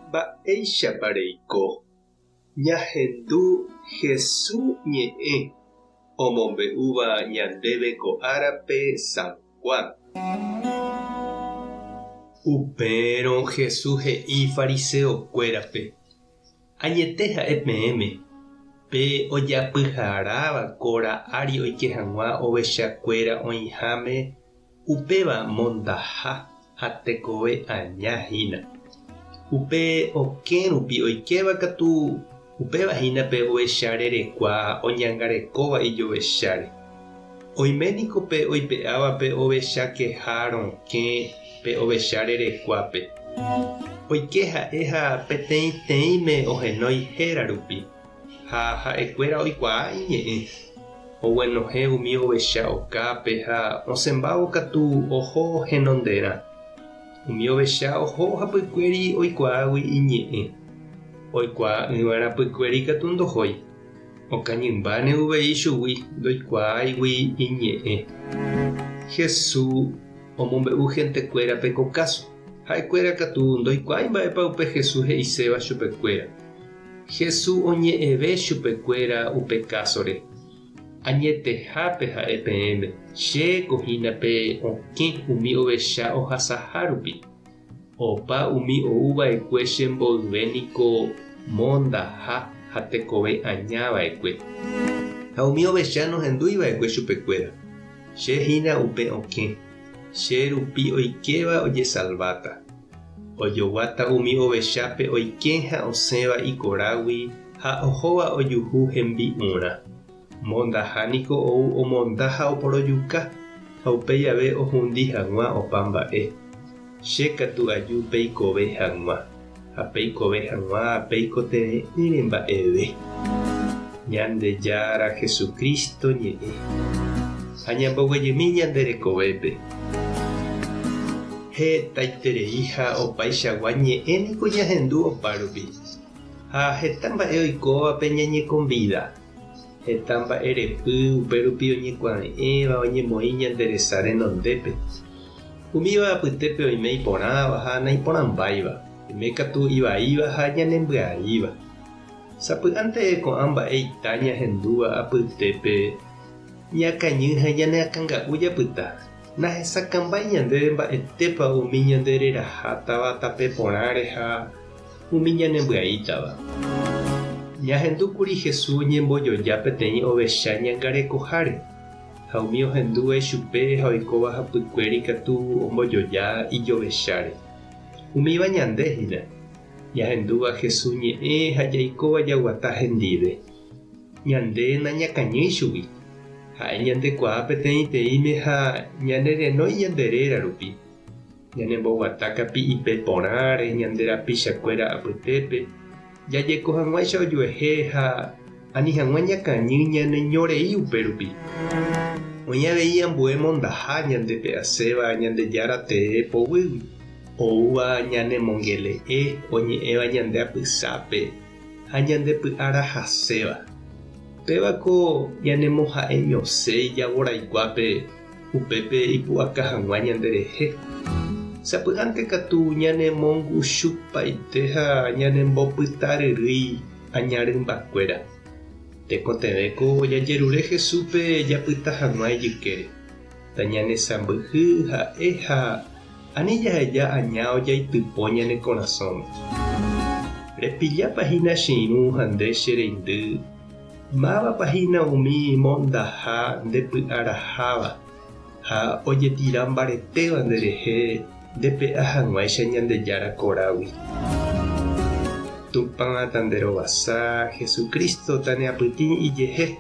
Mba'éichapa reiko ñahendu Hesu ñe'ẽ omombe'úva ñandéve ko árape San Juan? Upérõ Hesu he'i fariseokuérape, Añete ha'e peẽme, pe ojapyharáva kora ári oike hag̃ua ovechakuéra oĩháme Upéva mondaha ha tekove aña hína. Upe okẽ rupi oikéva katu upéva hína pe ovecha rerekua oñangarekóva ijovecháre. Oime niko pe oipe'áva pe ovecha keha rokẽ pe ovecha rerekuápe. Oike ha'e ha peteĩteĩme ohenói héra rupi. Ha ha'ekuéra oikuaa iñe'ẽ, oguenohẽ umi ovecha okápe ha osẽmbávo katu oho henonderã. Umi ovecha oho hapykuéri oikuaágui iñe'ẽ, oikuaa'ỹva rapykuéri katu ndohói, okañymbáne uvei chugui ndoikuaáigui iñe'ẽ. Jesús omombe'u hentekuérape ko káso, ha'ekuéra katu ndoikuaái mba'épa upe Jesús he'iséva chupekuéra. Jesús oñe'ẽve chupekuéra upe kásore. Añetehápe ha'e peẽme, chéko hína pe okẽ umi ovecha ohasaha rupi. Opa umi ou va'ekue che mboyve niko mondaha ha tekove aña va'ekue. Ha umi ovecha nohendúi va'ekue chupekuéra. Che hína upe okẽ, che rupi oikéva ojesalváta. Ojoguáta umi ovechápe oike ha osẽva ikorágui ha ohóva ojuhu hembi'urã. Mondaha niko ou omonda ha oporojuka, ha upéi ave ohundi hag̃ua opa mba'e. Che katu aju peikove hag̃ua, ha peikove hag̃ua peikotevẽ'ỹre mba'eve. Ñandejára Jesucristo ñe'ẽ. Ha ñamboguejymi ñande rekovépe. Hetaiterei ha opaichagua ñe'ẽ niko ñahendu opárupi, ha heta mba'e oikóvape ñañekombida. Heta mba'e repy upérupi oñekuave'ẽva oñemoĩ ñande resa renondépe. Umíva apytépe oime iporãva ha naiporãmbáiva, oime katu ivaíva ha ñanembyaíva. Sapy'ánte ko'ã mba'e ita ñahendúva apytépe ñakañy ha ñaneakãnga'u japyta. Nahesakãmbái ñandéve mba'etépa umi ñande rerahátava tape porãre ha umi ñanembyaítava. Ñahendúkuri Jesús oñembojoja peteĩ ovecha ñangarekoháre, ha umi ohendúva ichupe ha oikóva hapykuéri katu ombojoja ijovecháre. Umíva ñande hína, ñahendúva Jesús ñe'ẽ ha jaikóva jaguata hendive. Ñande nañakañýi chugui. Ha'e ñandekuaa peteĩteĩme ha ñanerenói ñande réra rupi. Ñanemboguata kapi'ipe porãre ñande rapichakuéra apytépe, jajeko hag̃uáicha ojuehe ha ani hag̃ua ñakañy ñaneñorei upérupi. Oĩ avei ambue mondaha ñandepe'aséva Ñandejára tee poguýgui, oúva ñanemongele'e oñe'ẽva ñande apysápe ha ñande py'a rahaséva. Péva ko ñanemoha'eñose ijavorayguápe upépe ipu'aka hag̃ua ñanderehe. Sapy'ánte katu ñanemonguchupaite ha ñanembopytaryrýi aña rymbakuéra. Tekotevẽko jajerure Jesúspe japyta hag̃ua ijykére, tañanesãmbyhy ha'e ha ani jaheja aña ojaitypo ñane korasõme. Repillápa hína che irũ ha nde che reindy? Mávapa hína umi mondaha nde py'araháva ha ojetira mbaretéva nderehe ndepe'a hag̃uáicha Ñandejára korágui? Tupã tanderovasa, Jesucristo taneapytĩ ijehe,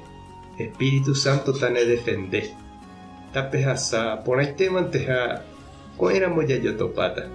Espíritu Santo tanedefende. Tapehasa porãitémante ha ko'ẽramo jajotopáta.